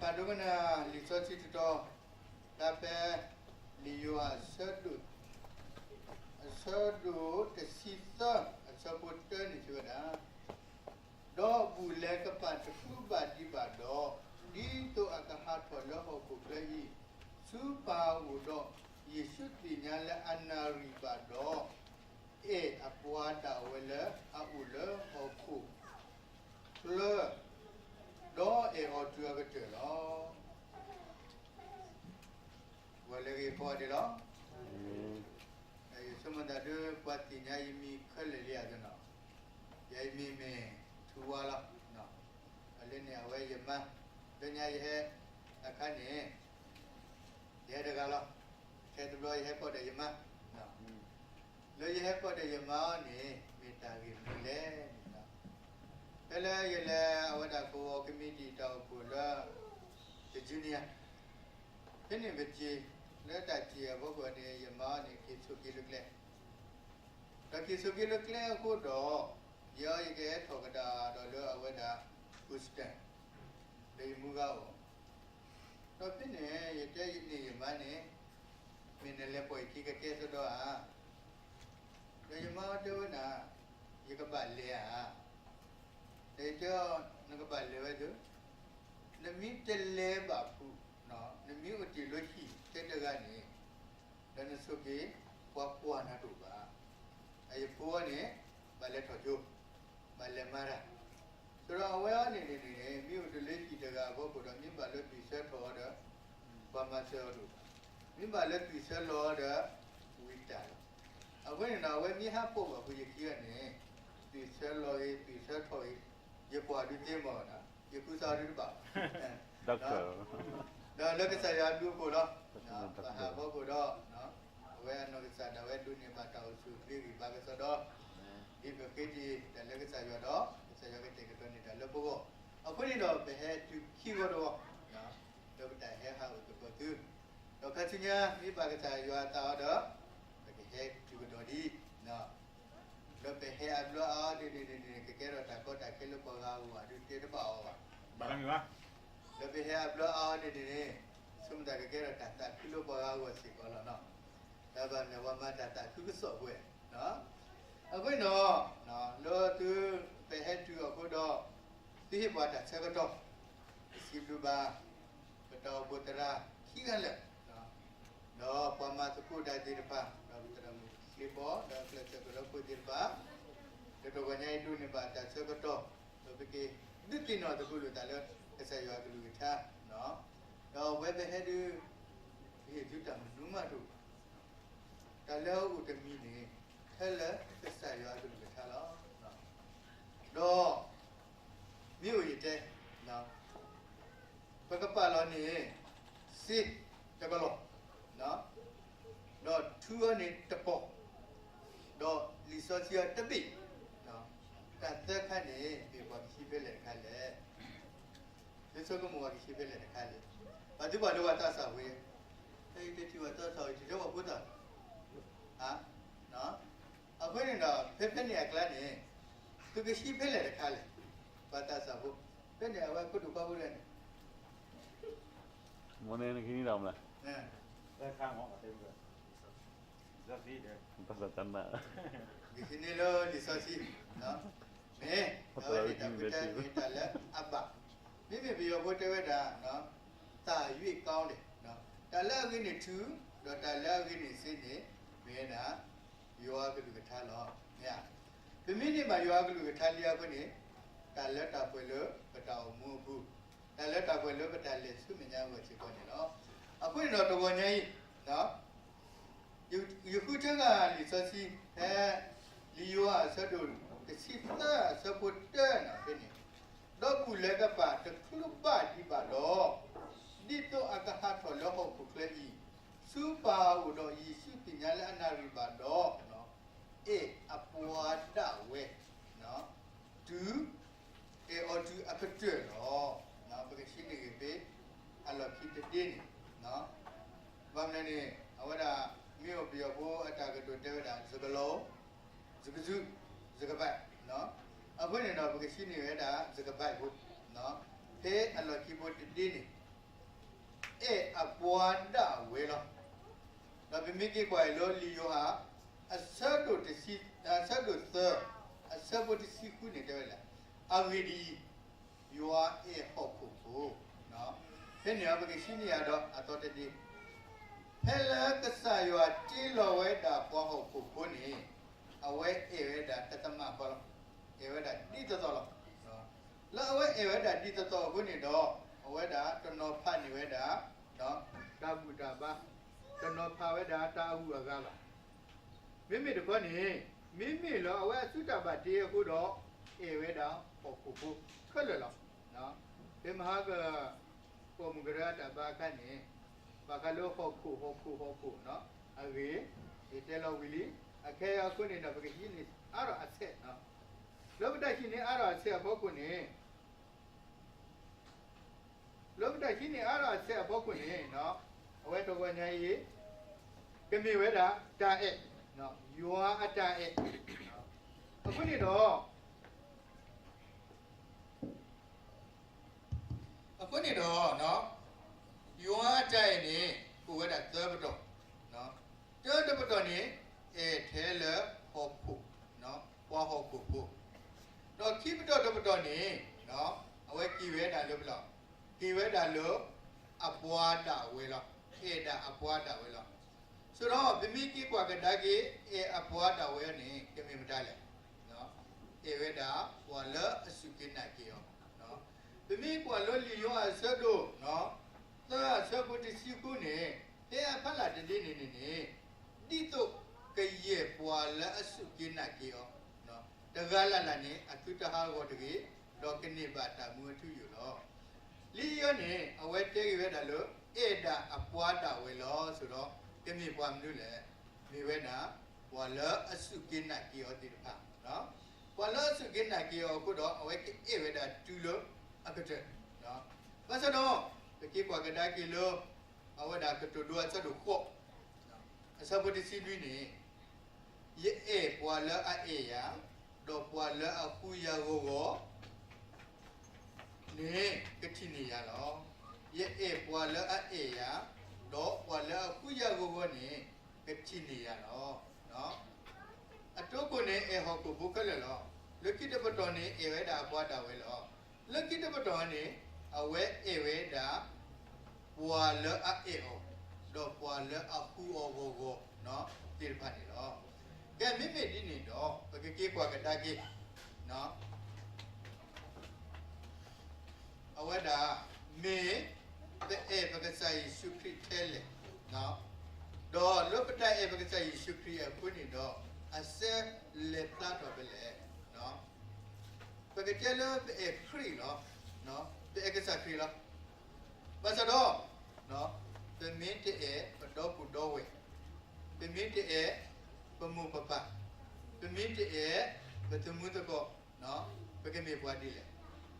ပဒိကနၣ်လံာ်စီဆှံတတီၤ, တၢ်ဖဲလံာ်ယိၤဟၣ်အဆၢဒိၣ်, အဆၢဒိၣ်တဆံသၢ အဆၢဖိတၢန့ၣ်စံးဝဲဒၣ်, ဒီးဘူၣ်လဲၤကပာ်တချုးဘၣ်ဒံးဘၣ်ဒီး, ဒ်သိးအကဟးထီၣ်လၢဟီၣ်ခိၣ်ချၢအံၤ, ဆူပၢ်အအိၣ်ဒီး, ယ့ၣ်ၡူးသ့ၣ်ညါလၢအနၣ်ရံၣ်ဘၣ်ဒီး, အဲၣ်အပှၤဒၣ်ဝဲလၢအအိၣ်လၢဟီၣ်ခိၣ်ချၢ, ဒီးအဲၣ်အီၤတုၤအကတၢၢ်လီၤ. ဂီၤလၢအဂ့ၤကိးဂၤဒဲးလီၤ. ယဆိကမိၣ်သးဒ်ပှၤသ့ၣ်ညါယမံၤခဲလၢာ်လံအသိးန့ၣ်, ယမံၤမ့ၢ်ထူဝါလီၤ. အလၢန့ၣ်အဝဲယမါ, လၢညါယဟဲအခါန့ၣ်, ယဟဲတဂၤလီၤ. ထဲတဘျီယဟဲကိးဒီးယမါ, လၢယဟဲကိးဒီးယမါအီၤန့ၣ် မ့ၢ်တၢ်ဂ့ၢ်မနုၤလဲၣ်န့ၣ်, ဖဲလၢယလဲၤအဝဲဒၣ်ကဝီၤကမံးတံာ်တၢ်အိၣ်ဖှိၣ်လၢ Virginia, ဖဲန့ၣ်ပစ့ၢ်, လၢတၢ်စ့ၢ်အဖီခိၣ်န့ၣ် ယမါအီၤန့ၣ် က့ၤဆိးက့ၤလၢကျဲ, ဒီးက့ၤဆိးက့ၤလၢကျဲအဃိဒီး, ယဲယကဟဲထီၣ်ကဒါဒီးလၢအဝဲဒၣ် Houston, လၢယမုၢ်ဂၤအအိၣ်, ဒီးဖဲန့ၣ် ယတဲန့ၢ်ယမါန့ၣ်, မ့ၢ်နလဲၤပိာ်ယခံကကဲသဒီဧါ, ဒီးယမါတဲဝဲဒၣ်, ယကဘၣ်လဲၤဧါ, ဒီးယတဲအီၤ နကဘၣ်လဲၤဝဲဒၣ်, နမ့ၢ်တလဲၤဘၣ်ဖုး, နမ့ၢ်အိၣ်တ့ၢ်လၢဟံၣ်ထဲတဂၤန့ၣ်, ဒီးနဆိးက့ၤ ပှၤကွၢ်နၤတအိၣ်ဘၣ်. အယဖိအီၤန့ၣ် ဘၣ်လဲၤထီၣ်ကၠိ, ဘၣ်လဲၤမၤတၢ်, ဆိးဒီးအဝဲအီၤန့ၣ်န့ၣ်န့ၣ် မ့ၢ်အိၣ်တ့ၢ်လၢဟံၣ်တဂၤအဖီခိၣ်ဒီး မ့ၢ်ဘၣ်လၢသွံၣ်ဆၢထီၣ်အီၤဒီး, ပှၤမၤစၢၤအီၤတအိၣ်ဘၣ်, မ့ၢ်ဘၣ်လၢသွံၣ်ဆၢလီၤအီၤဒီး, ဝံတၢ်လီၤ. အဃိန့ၣ်ဒီး အဝဲမ့ၢ်ဟးပိာ်ဘၣ်ဖုးယခံဂၤန့ၣ်, သွံၣ်ဆၢလီၤဂ့ၤ သွံၣ်ဆၢထီၣ်ဂ့ၤ, ယကွၢ်ဒုးသ့မီၢ်, ယဃုသးဒုးတဘၣ်ဘၣ် ဒီးလၢကစၢ်ယွၤအဘျုးအဖှိၣ်လီၤ. ပဟးဖီခိၣ်ဒီး, အဝဲအနီၢ်ကစၢ်ဒၣ်ဝဲဒိးန့ၢ်ဘၣ်တၢ်အိၣ်ဆူၣ်အိၣ်ချ့ဂံၢ်ဘါကစီဒီ, ဒ်ပဃ့တ့ၢ်တၢ်လၢကစၢ်ယွၤဒီး, ကစၢ်ယွၤကတဲာ်ကတီၤန့ၢ်တၢ်လၢပဂီၢ်, အဃိန့ၣ်ဒီးပဟဲတုၤခံဂီၤတဂီၤ, လၢပတၢ်ဟဲဟးအိၣ်သကိးသု, ဒီးခါဆူညါ မ့ၢ်ဘၣ်ကစၢ်ယွၤအသးအီၤဒီး, ပကဟဲတုၤကဒီးဒ် လၢပဟဲအဘျီအါအီၤန့ၣ်န့ၣ်န့ၣ် ကကဲထီၣ်တၢ်ကီတၢ်ခဲလၢပှၤဂၤအဂီၢ် အဒုးတဲတဘၣ်အီၤဘၣ်. လၢပဟဲအဘျီအါအီၤန့ၣ်န့ၣ်န့ၣ်, ဆိကမိၣ်တၢ်ကကဲထီၣ်တၢ်သးခုလၢပှၤဂၤအဂီၢ်စ့ၢ်ကီးလီၤ. တၢ်ဘၣ်မနုၤပှၤမၤတၢ်သးခုကစီၣ်ပှဲၤ, အဃိန့ၣ်ဒီး, လၢသုပဟဲတုၤအဃိဒီး, သုဟ့ၣ်ပှၤတၢ်ဆၢကတီၢ်, ပစံးဘျုးဘၣ် ပတၢ်အိၣ်ဖှိၣ်သရၣ်ခံဂၤလၢာ် ဒီးပှၤမၤသကိးတၢ်သ့ၣ်တဖၣ်, ဒီးပသရၣ်မုၣ်ချ့ဖီ ဒီးကျဲးစၢးကရၢခိၣ်သ့ၣ်တဖၣ်, လၢတဂီၤညါအံၤဒိးန့ၢ်ဘၣ်တၢ်ဆၢကတီၢ်, ဒီးပက့ၤဒုးသ့ၣ်နီၣ်သကိးလိာ်သးလၢကစၢ်ယွၤအကလုၢ်ကထါ, ဒီးအဝဲပဟဲဒုး, ပဟ့ၣ်သုတၢ်မနုၤမးတအိၣ်ဘၣ်, တၢ်လၢအအိၣ်တမံၤန့ၣ်, ထဲလၢကစၢ်ယွၤအကလုၢ်ကထါလီၤ. ဒီး, မ့ၢ်အိၣ်ယတဲ ပကပာ်လီၤန့ၣ်, စ့တကလီၢ်, ဒီးထူအီၤန့ၣ်တပီၢ်, ဒီးလံာ်စီဆှံအီၤတဘ့ၣ်, တၢ်သၢခါန့ၣ် မ့ၢ်ပှၤကဆှံဖဲလဲၣ်တခါလဲၣ်. သုဆိကမိၣ်ပှၤကဆှံဖဲလဲၣ်တခါလဲၣ်. ပှၤသုဘၣ်ဒိပှၤသးစၢ်ဝဲ, တထံၣ်ပှၤသးစၢ်ဝဲ ထံၣ်ထဲပှၤဖိသၣ် အဃိန့ၣ်ဒီး ဖဲဖဲန့ၣ်အကျါန့ၣ်, သုကဆှံဖဲလဲၣ်တခါလဲၣ်, ပှၤသးစၢ်ဖိ, ဖဲန့ၣ်အဝဲဖိဒိၣ်ခွါဖိတဂၤန့ၣ်, မ့ၢ်န့ၣ်နကဟံးန့ၢ်ဒီးမလဲၣ်, ကဟံးန့ၢ်လၢလံာ်စီဆှံ, မ့ၢ်, အဝဲန့ၣ်တၢ်ဖုတဲမ့ၢ်တၢ်လၢအဘၣ်, မ့မ့ၢ်ပယီၤဖိတဲဝဲဒၣ်, သၣ်ရွေးကောင်းတယ်, တၢ်လၢအဂ့ၤန့ၢ်ထူ, ဒီးတၢ်လၢအဂ့ၤန့ၢ်စ့န့ၣ်, မ့ၢ်ဝဲဒၣ် ယွၤကလုၢ်ကထါလီၤ. မ့ၢ်ဧါ, ပမ့ၢ်န့ၢ်ဘၣ်ယွၤကလုၢ်ကထါလံအဃိန့ၣ်, တၢ်လၢတၢ်ပှဲၤလၢပတၢ်အိၣ်မူအပူၤ, တၢ်လၢတၢ်ပှဲၤလၢပတၢ်လဲၤဆူမဲာ်ညါအဂီၢ်စ့ၢ်ကီးန့ၣ်လီၤ. အဃိန့ၣ်ဒီးတဂီၤညါအံၤ, ယဃုထၢဂၤလံာ်စီဆှံ, ဖဲလံာ်ယိၤဟၣ်အဆၢဒိၣ်တဆံသၢအဆၢဖိတၢန့ၣ်ဖဲန့ၣ်, ဒီးဘူၣ်လဲၤကပာ်တချုးဘၣ်ဒံးဘၣ်ဒီး, ဒ်သိးအကဟးထီၣ်လၢဟီၣ်ခိၣ်ချၢအံၤ, ဆူပၢ်အအိၣ်ဒီးယ့ၣ်ၡူးသ့ၣ်ညါလၢအနၣ်ရံၣ်ဘၣ်ဒီး, အဲၣ်အပှၤဒၣ်ဝဲ, တုၤ, အဲၣ်အီၤတုၤအကတၢၢ်လီၤ. ပကဆှံန့ၢ်ဂ့ၤဖဲအလီၢ်ခံတဒ့န့ၣ်, ဘၣ်မနုၤန့ၣ် အဝဲဒၣ်, မ့ၢ်အိၣ်ပယီၤဖိအတၢ်ကတိၤတဲဝဲဒၣ် စကလီ, စကစု, စကဘၣ်, အဃိန့ၣ်ဒီး ပကဆှံန့ၢ်ဝဲဒၣ် စကဘၣ်ဖိ, ဖဲအလီၢ်ခံဖိတဒ့န့ၣ် အဲၣ်အပှၤဒၣ်ဝဲလီၤ. ဒီးပမ့ၢ်က့ၤကွၢ်အံၤလၢလံာ်ယိၤဟၣ် အဆၢဒိၣ်တဆံ, အဆၢဒိၣ်သၢ, အဆၢဖိတဆံဃုန့ၣ်တဲဝဲဒၣ်, အဂ့ၢ်ဒ်အံၤ, ယွၤအဲၣ်ဟီၣ်ခိၣ်ဖိ, ဖဲန့ၣ်အပကဟံးန့ၢ်ယၤဒီးအသီတဒ့, ဖဲလၢကစၢ်ယွၤတ့လီၤဝဲဒၣ်ပှၤဟီၣ်ခိၣ်ဖိန့ၣ်, အဝဲအဲၣ်ဝဲဒၣ်တသမၣ်ဃီလီၤ. အဲၣ်ဝဲဒၣ်ဒ်သိးသိးလီၤ. လၢအဝဲအဲၣ်ဝဲဒၣ်ဒ်သိးသိးအဃိန့ၣ်ဒီး, အဝဲဒၣ်တနီၤဖးန့ၢ်ဝဲဒၣ် တၢ်ဘူၣ်တၢ်ဘါ, တနီၤဖးဝဲဒၣ်တၢ်အဂုၤအဂၤဘၣ်. မ့မ့ၢ်တခီန့ၣ်, မ့မ့ၢ်လၢအဝဲအစုတၢ်ဘၣ်တ့အဃိဒီး, အဲၣ်ဝဲဒၣ်ဟီၣ်ခိၣ်ဖိခဲလၢာ်လီၤ. ဖဲမဟါက ပိာ်မုၣ်ကရၢအတၢ်ဘါအခါန့ၣ်, ဘၣ်ဃးလၢဟီၣ်ခိၣ် ဟီၣ်ခိၣ် ဟီၣ်ခိၣ်, အဂ့ၢ် ယတဲလီၤဝံၤလံ, အခဲအံၤအဃိန့ၣ်ဒီး ပကဟံးန့ၢ်အါထီၣ်အဆဲး, လၢပတၢ်ဟံးန့ၢ်အါထီၣ်အဆဲးအဖီခိၣ်န့ၣ်, လၢပတၢ်ဟံးန့ၢ်အါထီၣ်အဆဲးအဖီခိၣ်န့ၣ်, အဝဲတဂီၤညါအံၤ ကမ့ၢ်ဝဲဒၣ်တၢ်အဲၣ်, ယွၤအတၢ်အဲၣ်, အဃိန့ၣ်ဒီး အဃိန့ၣ်ဒီး, ယွၤအတၢ်အဲၣ်န့ၣ် အိၣ်ဝဲဒၣ်သၢပတီၢ်, တၢတပတီၢ်န့ၣ် အဲၣ်ထဲလၢဟီၣ်ခိၣ်, ပှၤဟီၣ်ခိၣ်ဖိ, ဒီးခံပတီၢ်တပတီၢ်န့ၣ်, အဝဲက့ၤဝဲဒၣ်လၢပလီၢ်, က့ၤဝဲဒၣ်လၢ အပှၤဒၣ်ဝဲလီၤ, အဲၣ်ဒၣ်အပှၤဒၣ်ဝဲလီၤ. ဆိဒီးပမ့ၢ်က့ၤကွၢ်ကဒါက့ၤ အဲၣ်အပှၤဒၣ်ဝဲန့ၣ် ကမ့ၢ်မတၤလဲၣ်. အဲၣ်ဝဲဒၣ်ပှၤလၢအစူၢ်က့ၤနာ်က့ၤအီၤ, ပမ့ၢ်ကွၢ်လၢလံာ်ယိၤဟၣ်အဆၢဒိၣ် သၢအဆၢဖိတဆံဃုန့ၣ်, ဖဲအဖီလာ်တဒ့န့ၣ်န့ၣ်န့ၣ်, ဒ်သိးကယဲၢ်ပှၤလၢအစူၢ်က့ၤနာ်က့ၤအီၤ, တဂၤလၢ်လၢ်န့ၣ် အသုတဟးဂီၤတဂ့ၤ, ဒီးကန့ၢ်ဘၣ်တၢ်မူအထူအယိာ်လီၤ. လံာ်ယိၤန့ၣ် အဝဲတဲဂ့ၤဝဲဒၣ်လၢ အဲၣ်ဒၣ်အပှၤဒၣ်ဝဲလီၤ. ဆိဒီး ကမ့ၢ်ပှၤမနုၤလဲၣ်, မ့ၢ်ဝဲဒၣ် ပှၤလၢအစူၢ်က့ၤနာ်က့ၤအီၤသ့ၣ်တဖၣ်, ပှၤလၢအစူၢ်က့ၤနာ်က့ၤအီၤအဃိဒီး အဝဲကအဲၣ်ဝဲဒၣ်တုၤလၢအကတၢၢ်, ဘၣ်ဆၣ်ဒီး ပက့ၤကွၢ်ကဒါက့ၤလၢ အဝဲဒၣ်ကတိၤဒိအဆၢဒိၣ်ဃိး, အဆၢဖိတဆံနွံန့ၣ်, ယအဲၣ်ပှၤလၢအအဲၣ်ယၤ, ဒီးပှၤလၢအဃုယၤဂီၤဂီၤ န့ၣ် ကထံၣ်န့ၢ်ယၤလီၤ. ယအဲၣ်ပှၤလၢအအဲၣ်ယၤ, ဒီးပှၤလၢအဃုယၤဂီၤဂီၤန့ၣ် ကထံၣ်န့ၢ်ယၤလီၤ. အတီခိၣ်န့ၣ် အဲၣ်ဟီၣ်ခိၣ်ဖိခဲလၢာ်လီၤ. လၢခံတပတီၢ်န့ၣ် အဲၣ်ဝဲဒၣ်အပှၤဒၣ်ဝဲလီၤ. လၢခံတပတီၢ်န့ၣ် အဝဲအဲၣ်ဝဲဒၣ် ပှၤလၢအအဲၣ်အီၤ, ဒီးပှၤလၢအဃုအီၤဂီၤဂီၤသ့ၣ်တဖၣ်န့ၣ်လီၤ. ကဲ မ့မ့ၢ်ဒ်န့ၣ်ဒီး ပကက့ၤကွၢ်ကဒါက့ၤ အဝဲဒၣ် မ့ၢ်ပအဲၣ်ပကစၢ်ယ့ၣ်ၡူးခရံာ်ထဲလဲၣ်, ဒီးလၢပတၢ်အဲၣ်ပကစၢ်ယ့ၣ်ၡူးခရံာ်အဃိန့ၣ်ဒီး အစၢလဲၤဖျါထီၣ်ဖဲလဲၣ်. ပကတဲလၢပအဲၣ်ခရံာ်လီၤ, ပအဲၣ်ကစၢ်ခရံာ်လီၤ. ဘၣ်ဆၣ်ဒီး ပမ့ၢ်တအဲၣ်ပဒီပုၢ်ဒီဝဲၢ်, ပမ့ၢ်တအဲၣ်ပမိၢ်ပပၢ်, ပမ့ၢ်တအဲၣ်ပသမူသကိး, ပကမ့ၢ်ပှၤဒ်လဲၣ်,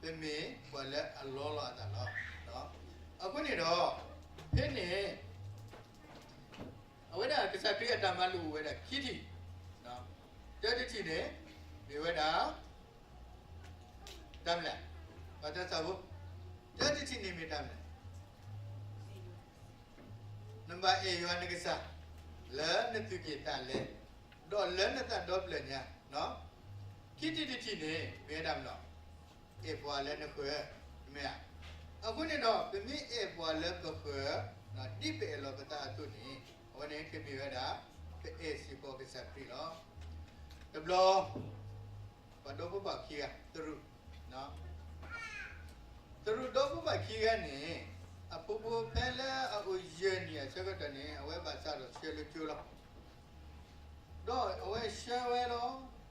ပမ့ၢ်ပှၤလၢအလီလီၤအသးလီၤ. အဃိန့ၣ်ဒီး ဖဲန့ၣ် အဝဲဒၣ်ကစၢ်ခရံာ်အတၢ်မၤလိာ်အိၣ်ဝဲဒၣ်ခံထံၣ်, တၢတထံၣ်န့ၣ် မ့ၢ်ဝဲဒၣ် တၢ်မနုၤလဲၣ်, ပှၤသးစၢ်ဖိ, တၢတထံၣ်န့ၣ်မ့ၢ်တၢ်မနုၤလဲၣ်, နဘၣ်အဲၣ်ယွၤနကစၢ် လၢနသူၣ်ကံၢ်သးလဲ, ဒီးလၢနသးဒီဖျၢၣ်ညါ, ခံထံၣ်တထံၣ်န့ၣ် မ့ၢ်ဝဲဒၣ်မနုၤလဲၣ်, အဲၣ်ပှၤလၢနဃၢၤ, မ့ၢ်ဧါ. အဃိန့ၣ်ဒီး ပမ့ၢ်အဲၣ်ပှၤလၢပဃၢၤ, ဒ်ပအဲၣ်လီၤပသးအသိးန့ၣ်, အဝဲန့ၣ်ကမ့ၢ်ဝဲဒၣ် ပအဲၣ်စ့ၢ်ကီးကစၢ်ခရံာ်လီၤ. တဘျီ ပှၤဒီဖိပှၤခံဂၤ သရူး, သရူးဒီဖိပှၤခံဂၤန့ၣ် အဖိဖိဖဲလၢအအိၣ်ယဲၢ်နံၣ်အဆၢကတီၢ်န့ၣ် အဝဲဘၣ်စးထီၣ်ဆှၢလၢကၠိလီၤ. ဒီးအဝဲဆှၢဝဲလီ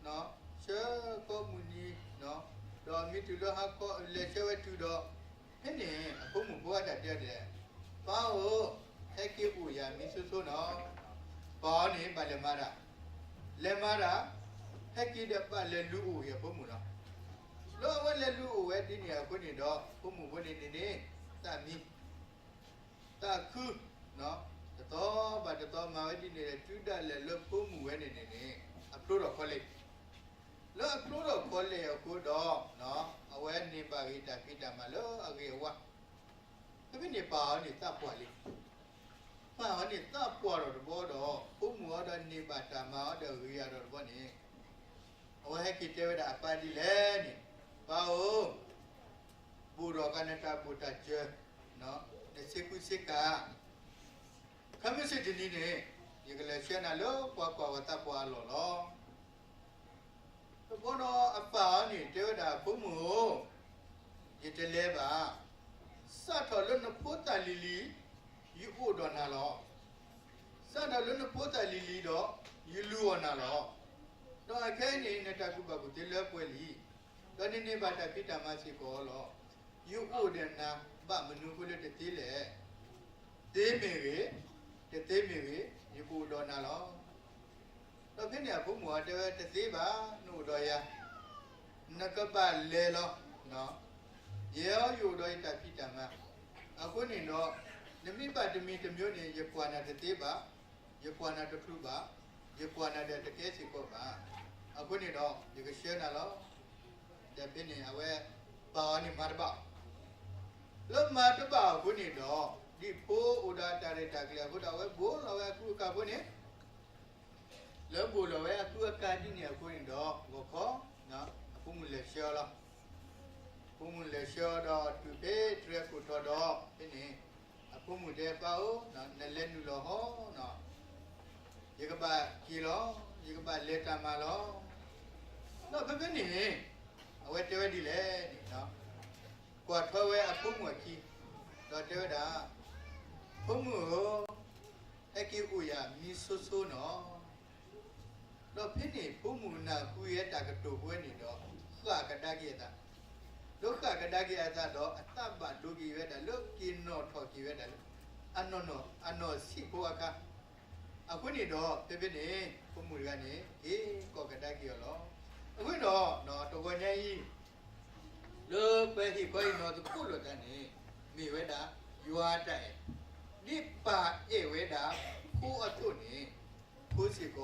ၤ, ဆှၢကိးမုၢ်နံၤ, ဒီးမ့ၢ်တုၤလၢဟါခီ လဲၤဆှၢဝဲတုၤဒီး, ဖဲန့ၣ် အဖိမုၣ်ဖိအတၢ်တဲအီၤဒ်လဲၣ်, ပၢ်ဧၢ, ဟဲက့ၤအိၣ်ယၤမံဆိဆိနီၤ. ပၢ်အီၤန့ၣ် ဘၣ်လဲၤမၤတၢ်, လဲၤမၤတၢ်, ဟဲက့ၤဒီးဘၣ်လဲၤလူၤအိၣ်အဖိမုၣ်လီၤ. လၢအဝဲလဲၤလူၤအိၣ်ဝဲဒ်န့ၣ်အဃိန့ၣ်ဒီး ဖိမုၣ်ဖိန့ၣ်န့ၣ်န့ၣ် သးမံ သးခု, တသီဘၣ်တသီမၤဝဲဒ်န့ၣ် တုၤဒၣ်လဲာ်လၢဖိမုၣ်ဝဲန့ၣ်န့ၣ်န့ၣ် အဖျိထီၣ်ခီလဲၣ်, လၢအဖျိထီၣ်ခီလဲၣ်အဃိဒီး အဝဲန့ၢ်ဘၣ်ဂ့ၤတၢ်ဖံးတၢ်မၤလၢအဂ့ၤအဝါ, ဖဲဖဲန့ၣ်ပၢ်အီၤန့ၣ်သးပှၢ်လံ. ပၢ်အီၤန့ၣ်သးပှၢ်ထီၣ်တဘျီဒီး ဖိမုၣ်အီၤဒီးန့ၢ်ဘၣ်တၢ်မၤအီၤဒီးဂ့ၤအါထီၣ်တဘျီန့ၣ်, အဝဲဟဲက့ၤတဲဝဲဒၣ်အပၢ်ဒ်လဲၣ်န့ၣ်, ပၢ်ဧၢ, ဘူးထီၣ်ဃာ်နတၢ်ဘိၣ်တၢ်စၢၤ, နဆ့ကူဆ့ကၤ, ခဲမုၢ်ဆ့ၣ်တနံၤန့ၣ် ယကလဲၤဆှၢနၤလၢပှၤကွၢ်ဝဲသးပှၢ်အလီၢ်လီၤ. တဘျီဒီးအပၢ်အီၤန့ၣ်တဲဝဲဒၣ်, ဖိမုၣ်ဧၢ, ယတလဲၤဘၣ်. စးထီၣ်လၢနဖိသၣ်လံၤလံၤ ယအိၣ်ဒီးနၤလီၤ. စးထီၣ်လၢနဖိသၣ်လံၤလံၤဒီး ယလူၤအီၣ်နၤလီၤ. ဒီးအခဲအံၤန့ၣ် နတၢ်ကူၣ်ဘၣ်ကူၣ်သ့လၢပှဲၤလံ, ဒီးနန့ၢ်ဘၣ်တၢ်ဖံးတၢ်မၤစ့ၢ်ကီးလီၤ. ယအိၣ်ဒီးနၤ ဘၣ်မနုၤအဃိလၢတသ့လဲၣ်. သ့မ့ၢ်ဂ့ၤ, တသ့မ့ၢ်ဂ့ၤ, ယကအိၣ်ဒီးနၤလီၤ. ဒီးဖဲန့ၣ်အဖိမုၣ်အီၤတဲဝဲ, တသ့ဘၣ်, နအိၣ်ဒီးယၤ, နကဘၣ်လဲၤလီၤ. ယဲယအိၣ်ဒီးယတၢ်ဖံးတၢ်မၤ, အဃိန့ၣ်ဒီး နမ့ၢ်ဘၣ်တမံၤတမံၤန့ၣ် ယကွၢ်နၤတသ့ဘၣ်, ယကွၢ်နၤတချုးဘၣ်, ယကွၢ်နၤဒီးတကဲစ့ၢ်ကီးဘၣ်. အဃိန့ၣ်ဒီး ယကဆှၢနၤလီၤ. ဒီးဖဲန့ၣ်အဝဲပၢ်အီၤန့ၣ်မၤတဘၣ်အီၤ, လၢမၤတဘၣ်အဃိန့ၣ်ဒီး ဒ်ဖိအိၣ်ဒီးတၢ်ရဲၣ်တၢ်ကျဲၤအဃိဒီး အဝဲဘူးလီၤဝဲအကူအကၤဖိန့ၣ်, လၢဘူးလီၤဝဲအကူအကၤဒ်န့ၣ်အဃိန့ၣ်ဒီး ဂီၤခီ အဖိမုၣ်လဲၤဆှၢအီၤလီၤ. ဖိမုၣ်လဲၤဆှၢအီၤဒီးတုၤဖဲတြဲၤခိၣ်တီဒီး ဖဲန့ၣ် အဖိမုၣ်တဲပၢ်ဧၢ, နလဲၤနုာ်လီၤဟီ, ယကဘၣ်က့ၤလီၤ, ယကဘၣ်လဲၤတၢ်မၤလီၤ. ဒီးဖဲဖဲန့ၣ် အဝဲတဲဝဲဒ်လဲၣ်န့ၣ်, ကွၢ်ထွဲဝဲအဖိမုၣ်အခံ, ဒီးတဲဝဲဒၣ်, ဖိမုၣ်ဧၢ, ဟဲက့ၤအိၣ်ယၤမံဆိဆိနီၤ. ဒီးဖဲန့ၣ်ဖိမုၣ်နၢ်ဟူဝဲတၢ်ကတိၤဝဲန့ၣ်ဒီး ဃၣ်ကဒါက့ၤအသး, ဒီးဃၣ်ကဒါက့ၤအသးဒီး အသးဘၣ်ဒိက့ၤဝဲဒၣ်လၢက့ၤနီၣ်ထီၣ်က့ၤဝဲဒၣ်လၢ အနီၢ်နီၢ်အနီၢ်ဆံးဖိအခါ, အဃိန့ၣ်ဒီး ဖဲဖဲန့ၣ် ဖိမုၣ်တဂၤန့ၣ် က့ၤကိးကဒါက့ၤအီၤလီၤ. အဃိဒီး တဂီၤညါအံၤ လၢပဟ့ၣ်ခီဟ့ၣ်နီၤသကိးလိာ်သးန့ၣ် မ့ၢ်ဝဲဒၣ်ယွၤအတၢ်အဲၣ်, ဒ်ပၢ်အဲၣ်ဝဲဒၣ်ဖိအသိးန့ၣ်, ဖိစ့ၢ်ကီး က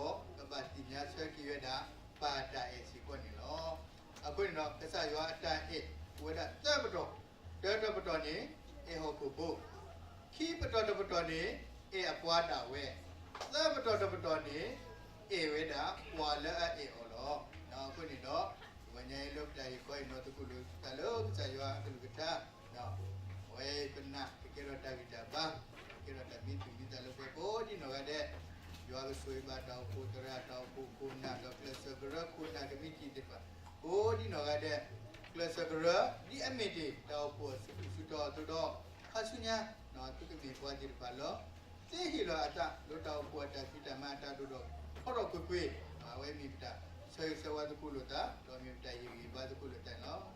ဘၣ်သ့ၣ်ညါဆၢက့ၤဝဲဒၣ် ပၢ်အတၢ်အဲၣ်စ့ၢ်ကီးန့ၣ်လီၤ. အဃိန့ၣ်ဒီး ကစၢ်ယွၤအတၢ်အဲၣ်အိၣ်ဝဲဒၣ်သၢပတီၢ်, တၢတပတီၢ်န့ၣ် အဲၣ်ဟီၣ်ခိၣ်ဖိ, ခံပတီၢ်တပတီၢ်န့ၣ် အဲၣ်အပှၤဒၣ်ဝဲ, သၢပတီၢ်တပတီၢ်န့ၣ် အဲၣ်ဝဲဒၣ်ပှၤလၢအအဲၣ်အီၤလီၤ. အဃိန့ၣ်ဒီး တဂီၤညါအံၤလၢပတၢ်ဟ့ၣ်ခီဟ့ၣ်နီၤသကိးလိာ်သးလၢကစၢ်ယွၤအကလုၢ်ကထါ အဝဲပနာ်ကကဲထီၣ်တၢ်ဂံၢ်တၢ်ဘါ, ကကဲထီၣ်တၢ်မံသူၣ်မံသးလၢပှၤကိးဒ်နီၢ်ဂၤဒဲး, ယွၤကဆိၣ်ဂ့ၤဘၣ်တၢ်အိၣ်ဖှိၣ်သရၣ်, တၢ်အိၣ်ဖှိၣ်ခိၣ်နၢ်, ဒီးကျဲးစၢးကရၢခိၣ်နၢ်ကမံးတံာ်သ့ၣ်တဖၣ် ကိးဒ်နီၢ်ဂၤဒဲး, ကျဲးစၢးကရၢ ဒ်အမ့ၢ်တ့ၢ် တၢ်အိၣ်ဖှိၣ်အစုပူၤစုတီၤအသိးဒီး ခါဆူညါ သုကမ့ၢ်ပှၤသ့ၣ်တဖၣ်လၢ သ့ဟ့ၣ်လီၤအသးလၢတၢ်အိၣ်ဖှိၣ်အတၢ်ဖံးတၢ်မၤအတၢ်ဒိၣ်ထီၣ်ထီထီၣ်ကွ့ၢ်ကွ့ၢ်, အဝဲမ့ၢ်ပတၢ်ဆၢဂ့ၤဆၢဝါသကိးလိာ်သး ဒီးမ့ၢ်ပတၢ်ဟ့ၣ်ဂံၢ်ဟ့ၣ်ဘါသကိးလိာ်သးန့ၣ်လီၤ.